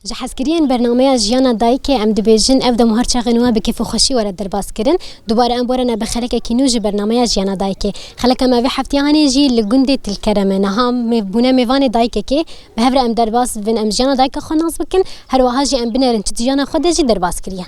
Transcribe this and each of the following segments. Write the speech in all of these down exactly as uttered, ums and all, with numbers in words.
Ji hezkiriyên bernameya Jiyana Dayikê em dibêjin, ev dem û her çaxên we bi kêf û xweşî were derbas kirin. Dubare em borene bi xelekekî nû ji bernameya Jiyana Dayikê. Xeleka me vê heftiya hanê jî li gundê Tilkerem e. Niha mêv-, bûne mêvanê dayikekê. Bi hev re em derbas bibin, em jiyana dayika xwe nas bikin. Her wiha jî em binerin çi di jiyana xwe de jî derbas kiriye.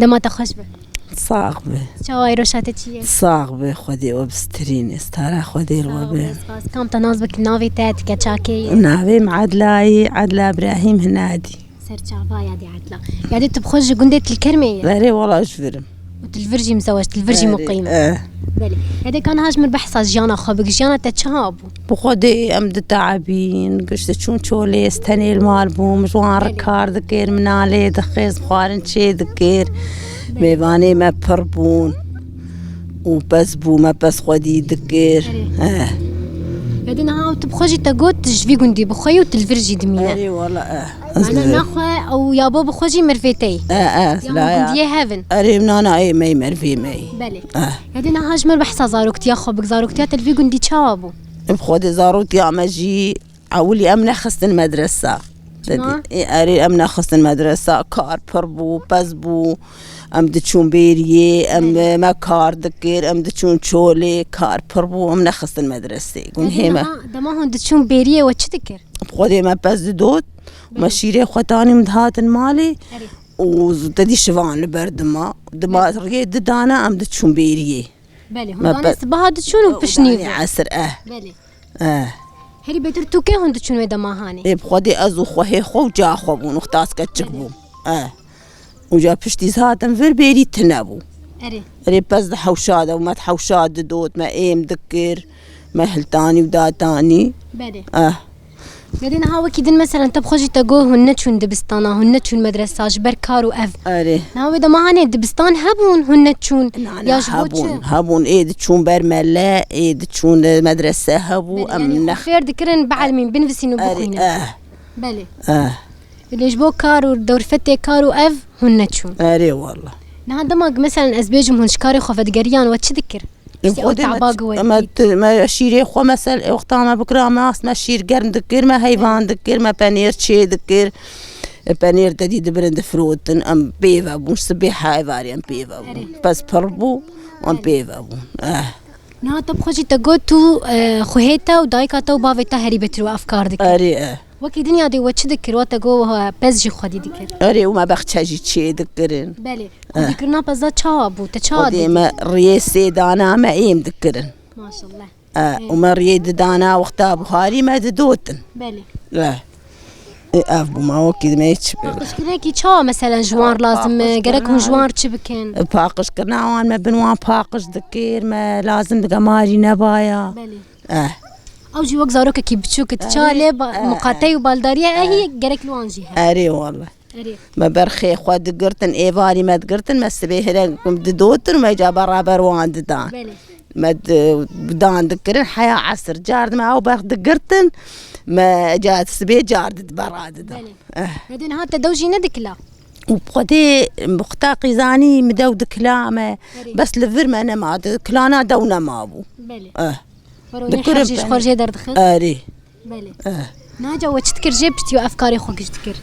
Dema te xweş be. Sax be. Çawa ye, roja te çi ye? Sax be, Xwedê we bi stirînê, stara Xwedê li we be. Spas. Kam te nas bikin, navê te, ti keça kê ye? Navê min Edla ye, Edla Îbrahîm Hinadî. Serçava yadê Edla. Yadê tu bi xwe ji gundê Tilkermê ye? Erê, wela ji vir im. Û tu li vir jî mizeweç, tu li vir jî muqîm. Erê, eh. Belê. Yadê ka niha ji min behsa jiyana xwe bik, jiyana te çawa bû? Bi Xwedê em diteebîn, gişt diçûn çolê, ez tenê li mal bûm, ji wan re kar dikir, min nalê dixist, xwarin çê dikir. Mêvanê me pir bûn û pez bû, me pez xwedî dikir. Erê. He. Yadê niha tu bi xwe jî te got, ji vî gundî bi xwe yî û tu li vir jî dimîne. Erê, wela, eh. Ez Mane li vir naxwe ew yabo bi xwe jî mervê te yî. Eh, eh, Ya hûn gundiyê hev in. Erê, na, na, ê me yî, mervê me yî. Belê. Eh. Yadê niha ji min behsa zaroktiya xwe bik, zaroktiya te li vî gundî çawa bû? Bi Xwedê zaroktiya me jî ewilî em nexistin medresa. Çima? Dedî, ê, erê, em nexistin medresa, kar pir bû, pez bû. Em diçûn bêriyê, em, Belê. me kar dikir, em diçûn çolê, kar pir bû, em nexistin medresê. Gunhê me. Dema, dema hûn diçûn bêriyê we çi dikir? Xwedê me pez didot, me Belê. şîrê xwe tanî min dihatin malê Erê. û dedî şivan li ber dima. Dima Belê. riyê didana em diçûn bêriyê. Belê, Me hûn danê pe- sibaha diçûn û Û pişt nîv danê e. esir, eh. Belê. Eh. Herî bêtir tu kê hûn diçûn wê dema hanê? Ê bi Xwedê ez û xwehê xwe û ca xwe bûn, wexta ez keçik Belê. bûm. Eh. Û ca piştî ez hatim vir bêrî tine bû. Erê. Erê pez di hewşa de û me di hewşa didot, me êm dikir, me hiltanî û datanî. Belê. Eh. Yadê niha wekî din, meselen, te bi xwe jî te got, hûn neçûn dibistana, hûn neçûn medresa ji ber kar û ev. Erê. Niha wê dema hanê dibistan hebûn, hûn neçûn. Na, na, Ya ji bo çi? hebûn, hebûn, ê diçûn ber mele, ê diçûn, e, medrese hebû, Belê, em yanî nex- xwe fêr dikirin, bielmîn, binivîsîn û Erê, bixwînin. eh. Belê. Eh. Lê ji bo kar û derfetê kar û ev hûn neçûn. Erê, wela. Niha dema, meselen, ez bêjim hûn ji karê xwe vedigeriyan, we çi dikir? Em Îşte o xwedê me taba ç-, me guhertî. tu-, me şîrê xwe mesel, wexta me bikira me ast, me şîr germ dikir, me heyvan dikir, me penêr çê dikir. E, penêr te dî dibirin difirotin, em pê ve bûn, sibê heyvarî em pê ve bûn. Erê. Pez pir bû, em Erê. pê ve bûn. Eh. Niha te bi xwe jî te got tu, e, xwehê te û dayika te û bavê te herî bêtir we ev kar dikir. Erê, eh. Wekî dinya dê we çi dikir? Wa te got, we pez jî xwedî dikir. Erê, û me bexçe jî çê dikirin. Belê. Eh. Xwedîkirina peza çawa bû? Te çawa Xwedê dîtî? me riyê sêdana me êm dikirin. Maşallah. Eh, Ê. û me riyê didana wexta buharî me didotin. Belê. Eh. Ê, ev bû me wekî me hiç Paqijkirinekî çawa, meselen, ji wan lazim e? Gerek hûn ji wan re çi bikin? Paqijkirina wan me bin wan paqij dikir, me lazim dike marî nebaya. Belê. Eh. Ew jî wek zarokekî biçûk e, tu çawa lê ba-, Erê, eh, muqatey û baldariye, eh, ehî gerek li wan jî hebe. Erê wele. Erê. Me berxê xwe digirtin, êvarî me digirtin, me sibê hine didotin û me ca beraber wan didan. Belê. Me di-, dan dikirin heya esir. Car dime ew berx digirtin, me ca sibê car di bera didan. Belê. Eh. Me dê niha te dew jî nedikila? Û xwedê bi quta qîzanî min dew dikila me. Erê. Bes li vir me nema, di kilana dew nema bû. Belê. Eh. Wero nê Dikirin her jî ji xwe penê. jê derdixist? Erê. Belê. Eh. Naca we çi dikir jê piştî we ev karê xwe giş dikir?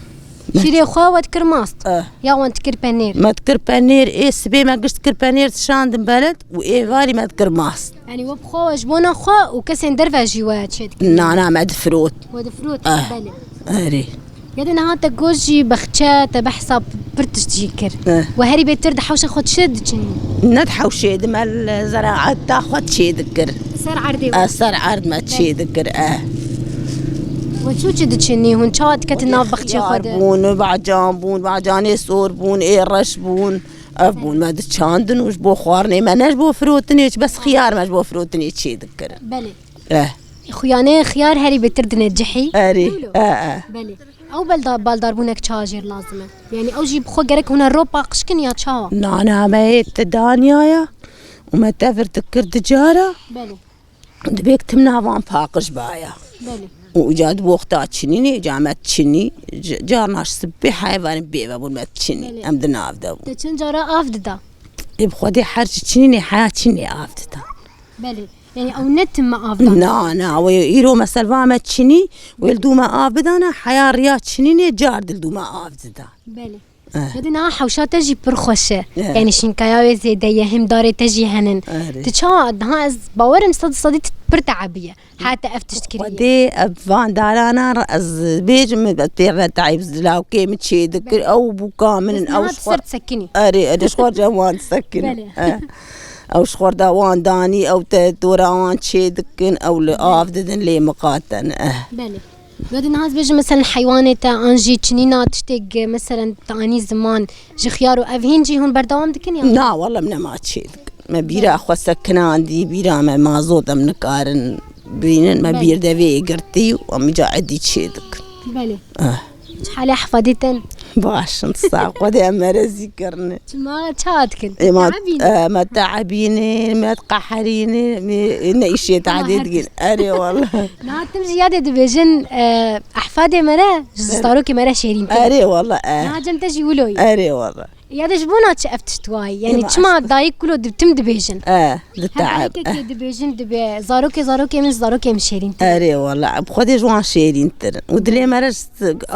Şîrê xwe we dikir mast. Eh. Ya wan dikir penêr. Me dikir penêr, ê sibê me giş dikir penêr dişandin beled û êvarî me dikir mast. Yanî we bi xwe ji bona xwe û kesên derve jî we çê dikir? Na, na, me difirot. We difirot? Eh. Belê. Erê. Ya de niha te got jî bexçe, te behsa pir tişt jî kir. Eh. We herî bêtir di hewşa xwe çi diçinî? Ne di hewşê di me li zeraeta xwe çê dikir. Ser erdê we? Eh, ser erd me çê dikir, eh. Hûn çi çi diçinî? Hûn çawa diketin nav bexçê xwe de? Bûn, bacan bûn, bacanê sor bûn, ê reş bûn. Ev bûn me diçandin û ji bo xwarinê me, ne ji bo firotinê, bes xiyar me ji bo firotinê çê dikirin. Belê. Eh. Xuyanê xiyar herî bêtir dine cihî. Erê, Wilo. E, e. Belê. Ew belda-, baldarbûnek çawa jêr lazim e? Yani ew jî bi xwe gerek hûn ro paqij kin ya çawa? Nana me yê te daniya ya û me tevir dikir di cara. Belê. Dibêk tim navan paqij baya. Belê. Û uca di wexta çinînê, ca me çinî, c-, carna ji sibê heyvanên bêve bûn me çinî. Belê. Em di nav de bûn. Te çend cara av dida? Ê bi Xwedê her ji çinînê heya çinî av dida. Belê. Yani ew ne tim me av dan? Na, na, wê îro me selva me çinî, wê li dû me av bidana, heya riya çinînê car dil dû me av dida. Belê. Eh. Hadi niha hewşa te jî pir xweş e. Eh. Yani şînkaya wê zêde ye, him darê te jî henin. Erê. Tu çawa, niha ez bawerim sed sedî tu pir teebiye. Hate ev tişt kiriye. Xwedê ev van darana ez bêjim, ez pê re teeyb lawkê min çê dikir, ew bûka min in, ew niha ji xwe ser disekinî. Erê, erê, ji xwe re wan disekin. Belê. Eh. Ew ji xwe re wan danî, ew te dora wan çê dikin, ew li av didin lê miqaten. Eh. Belê. Wê di niha ez bêjim, meselen heywanê te an jî çinîna tiştê, meselen te anî ziman, ji xiyar û ev hîn jî hûn berdewam dikin ya? Na, wela em nema çê dikin. Me bîra xwe sekinandî, bîra me mazot em nikarin bînin. Me bîr devê girtî û em îca edî çê dikin. Belê. Eh. Çi halê ehfadê te ne? Baş in, sax. Xwedê em merezî kirine. Çima, ça dikin? Ê, ma, Teebîne. Eh, me teebîne, me diqeherîne, me ne îşê tadê dikin. Erê wela. Niha tim jî yadê dibêjin, eh, ehfadê me re ji zarokê me re şêrîntir. Erê wela, eh. Niha cem te jî wilo ye. Erê wela. Ya de ji bona çi ev tişt wayî? Yani çima dayik kulo di tim dibêjin? Eh, di teeb. Heta yekekê dibêjin dibe, zarokê zarokê min, zarokê min şêrîntir. Erê wela, bi Xwedê ji wan şêrîntir in. Û dilê me re ji,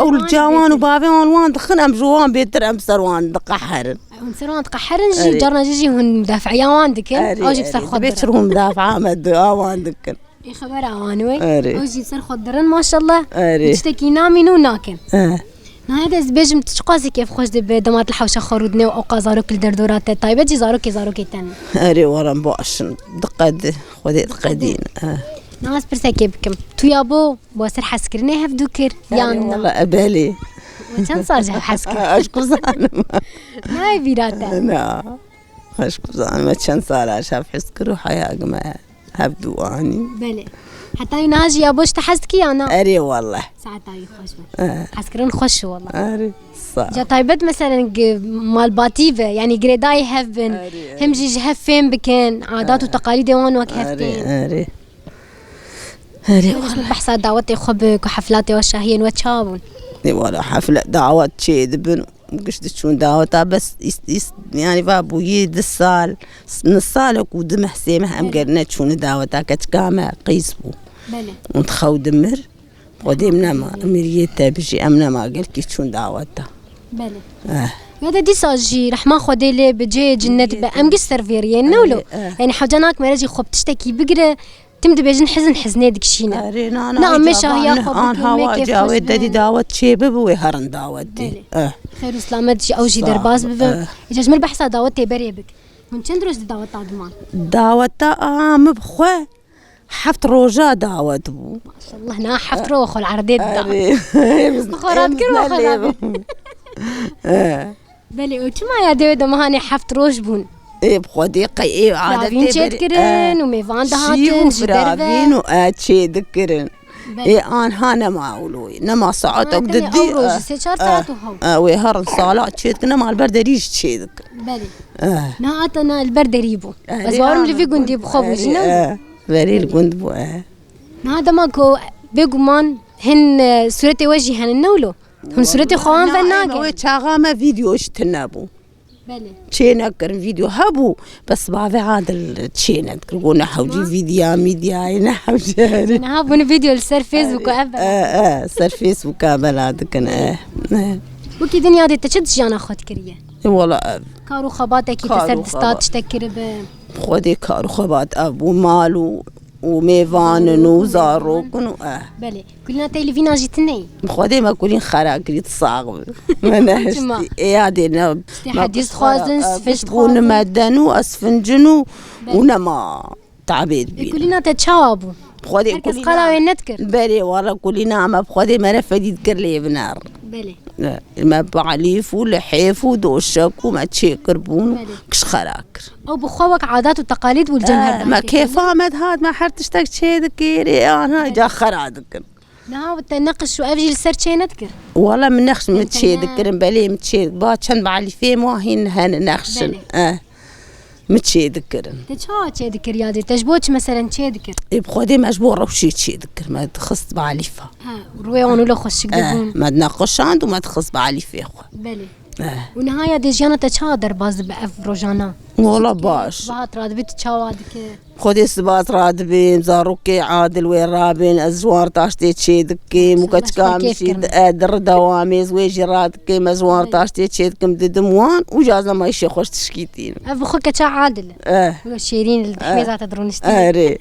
ew li ca wan û bavê wan wan dixin, em ji wan bêtir, em ser wan diqeherin. Hûn ser wan diqeherin jî, carna jî jî hûn mudafeya wan dikin, ew jî bi ser xwe dirin. Dibê çi hûn mudafea me di, a wan dikin. Ê xebera wan wê. Erê. Ew jî ser xwe dirin, maşallah. Erê. Tiştekî namîn û nakin. Eh. Nahê de ez bêjim, tu çiqasî kêfxweş dibê dema tu li hewşa xwe rûdinê û ewqa zarok li derdora te, taybet jî zarokê zarokê te ne. Erê, wela em baş in. Diqedi, Xwedê diqedîn. Eh. Niha ez pirsekê bikim. Tu ya bo, bo ser hezkirinê hevdû kir, yan na? Erê, wela, e, belê. We çend sal ji hev hez kir? Ez ku zanim. Nayê bîra te? Na. Ez ku zanim, me çend sal ji hev hez kir û heya me. Hevdû anî. Belê. Heta wî niha jî ya boş te hez dikî ya na? Erê wele. Saeta wî xweş be. Eh. Hezkirin xweş e wele. Erê, sağ ol. Ca taybet meselen gi-, malbatî be, yanî girêdayî hev bin, erê, erê, hem jî ji hev fêm bikin, adat û, eh, teqalîdê wan wek hev tên. Erê, erê. Erê wele. Behsa dawetê xwe bi ku heflatê we şahiyên we çawa bûn? Ê wele, hefle dawet çê dibin. Giş diçûn daweta, bes îst-, îst-, yanî va bûyî du sal, s-, ni salek û du meh, sê meh em, belê, ger neçûne daweta, keçika me qîz bû. Belê. Û di xew dimir. Xwedê em nema, miriyê te bijî, em nema gelkî çûn daweta. Belê. Eh. Ya de dîsa jî rehma Xwedê lê bi cihê cinnet be. Erê, erê. Em giş ser vê riyê ne wilo? Erê, eh. Yanî hewce nak mere jî xwe bi tiştekî bigire. Tim dibêjin hizin hizinê dikişîne. Erê, na, na, na, me şahiya xwe bikin, me kêf xweş be. Derî dawet çê bibe wê herin dawetê. Belê. Eh. Xêr û silamet jî ew jî derbas bibe. Sağ ol, eh. Îca ji min behsa dawetê berê bik. Hûn çend roj di daweta diman? Daweta a min bi xwe heft roja dawet bû. Maşallah, na heft roj xwe li erdê dida. Erê. Xwe radikir, xwe radikir. Eh. Belê, û çima ya dewê de mehanê heft roj bûn? Ê, bi Xwedê qey ê adetê berê, firavîn çêdikirin, eh, û mêvan dihatin ji derve. Firavîn û, eh, çêdikirin. Belê. Ê, anha nema wilo ye. Nema saetek didî, ew roj, eh, sê çar saet û hew. Eh, wê herin sala çêdikin, nema li ber derî jî çêdikin. Belê. Eh. Niha ata na li ber derî bû. Eh, ez bawerim li vî gundî bi xwe bû jî, ne? Eh, verî li gund bû, eh. Niha dema ku bêguman hin, eh, sûretê we jî henin, ne wilo? Hûn sûretê xwe wan venagerin? Wê çaxa me vîdeo jî tune bû. Belê. Çê nekirin, vîdeo hebû, bes bavê Adil çê nedikir. Got ne hewcî vîdya mîdyayê, ne hewcî. Niha bûne vîdeo li ser Facebook û ev. Eh, eh, ser Facebook a bela dikin, eh, eh. Wekî dinya dê te çi di jiyana xwe dikiriye? E, wela ev. Kar û xebatekî te ser dista tiştek kiribe? Xwedê kar û xebat ev bû, mal û û mêvan in û zarok in û, eh. Belê. Kulîna te li vîna jî tune ye? Xwedê me kulîn xera kirî, tu sax bi. Me nehiştî. Çima? Ê, ya dê ne. Tiştê hedî dixwazin, eh, sifir dixwazin. Bû nime den û ez fincin û, belê, û nema tabê dibînim. Ê, kulîna te çawa bû? Xwedê Her kes kulîna qala wê nedikir. Berê wala kulîna me bi Xwedê me re fedî dikir lê viner. Belê. Me bi alîf û lihêf û doşek û me çêkirbûn û Belê. Kişt xera kir. Ew bi xwe wek adat û teqalîd bû li cem her Eh, me dayikê. Kêfa me dihat, me her tiştek çê dikir, ê anha ca xera dikin. Niha te neqiş û ev jî li ser çê nedikir? Wala min nexş min Te çê ne- dikirin, belê min çê, ba çend bi alîfê me hîn hene nexşin. Belê. Eh. Min çê dikirin. Te çawa çê dikir yadê? Te ji bo çi meselen çê dikir? Ê, bi Xwedê me ji bo rewşê çê dikir. Me dixist bi alîfa. Ha, rûyê wan wilo xweşik Eh, dibûn. Me dineqişand û me dixist bi alîfê xwe. Belê. Eh. Û niha yadê jiyana te çawa derbas dibe ev rojana? Wala baş. Sibat radibî tu çawa dikir? Xwedê sibat radibêm, zarokê adil wê rabên, ez ji wan taştê çê dikim û Maşallah, keçika ji min kêf jî kirin. di-, eh, di ridawamê, ez wê jî radikim, ez ji wan Evet. taştê çê dikim, didim wan û ji ez nema îşê xweş tişkîtînim. Ev bi xwe keça adil e. Eh. Wilo şêrîn li Eh. dihmêza te dirûniştî. Erê.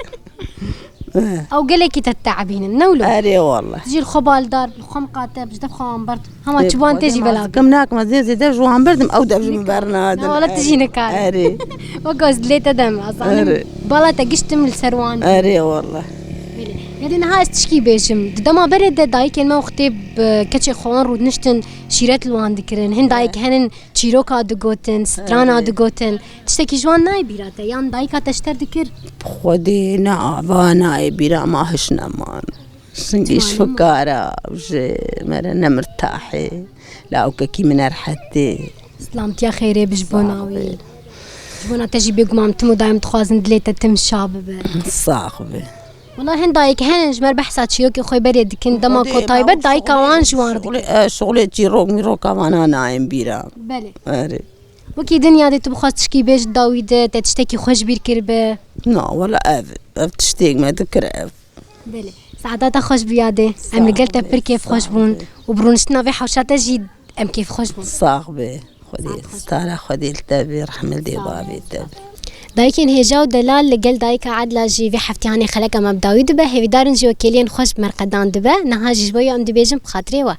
Eh. Ew gelekî te teebînin, ne wilo? Erê wallah. Tu jî li xwe baldar, li xwe miqate, ji dev xwe wan bert. Hema Ê, çi wan tê Xwedê jî bela. Kim nakim, ez zê zêde ji wan berdim, ew dev ji min bernadin. Na, wala tu jî nikare. Erê. Wek ez dilê te dem, ez zanim. Erê. Bala te giştim li ser wan. Erê, wallah. Belê. Yadê niha ez tişkî bêjim. Di dema berê de dayikên me wextê bi keçê xwe wan rûdiniştin, şîret li wan dikirin. Hin dayik henin çîroka digotin, strana Erê. digotin. Tiştekî ji wan nayê bîra te, yan dayika te ji te dikir? Xwedê ne ava nayê bîra ma hiş neman. Singî ji Çima fikara ji me re nemirtahê. Lawkekî min erhetê. Silamtiya xêrê bi ji bo Sax navî. Be. Ji bona te jî bêguman tim û daim dixwazin dilê te tim şa bibe. Sax be. Wala hin dayik henin ji me re behsa çîrokê xwe berê dikin, dema Xwedê ku taybet me dayika şuxulê, wan ji wan dikin. Şuxulê, e, şuxulê çîrok mîroka vana nayên bîra. Belê. Erê. Wekî dinya de tu bixwaz tişkî bêj dawî de, te tiştekî xweş bîr kiribe. Na, wala ev, ev tiştêk me dikir ev. Belê. Saeta te xweş bû yadê. Em li gel te pir kêf xweş bûn. Û bi rûniştina vê hewşa te jî em kêf xweş bûn. Sax be. Xwedê, stara Xwedê li te be, rehmil dê bavê te be. Dayikên hêja û delal li gel dayika Edla jî vê heftiyanê xeleka me bi dawî dibe. Hêvîdarin ji wekêliyên xweş bi me re qedan dibe. Niha jî ji bo em dibêjin bi xatirê we.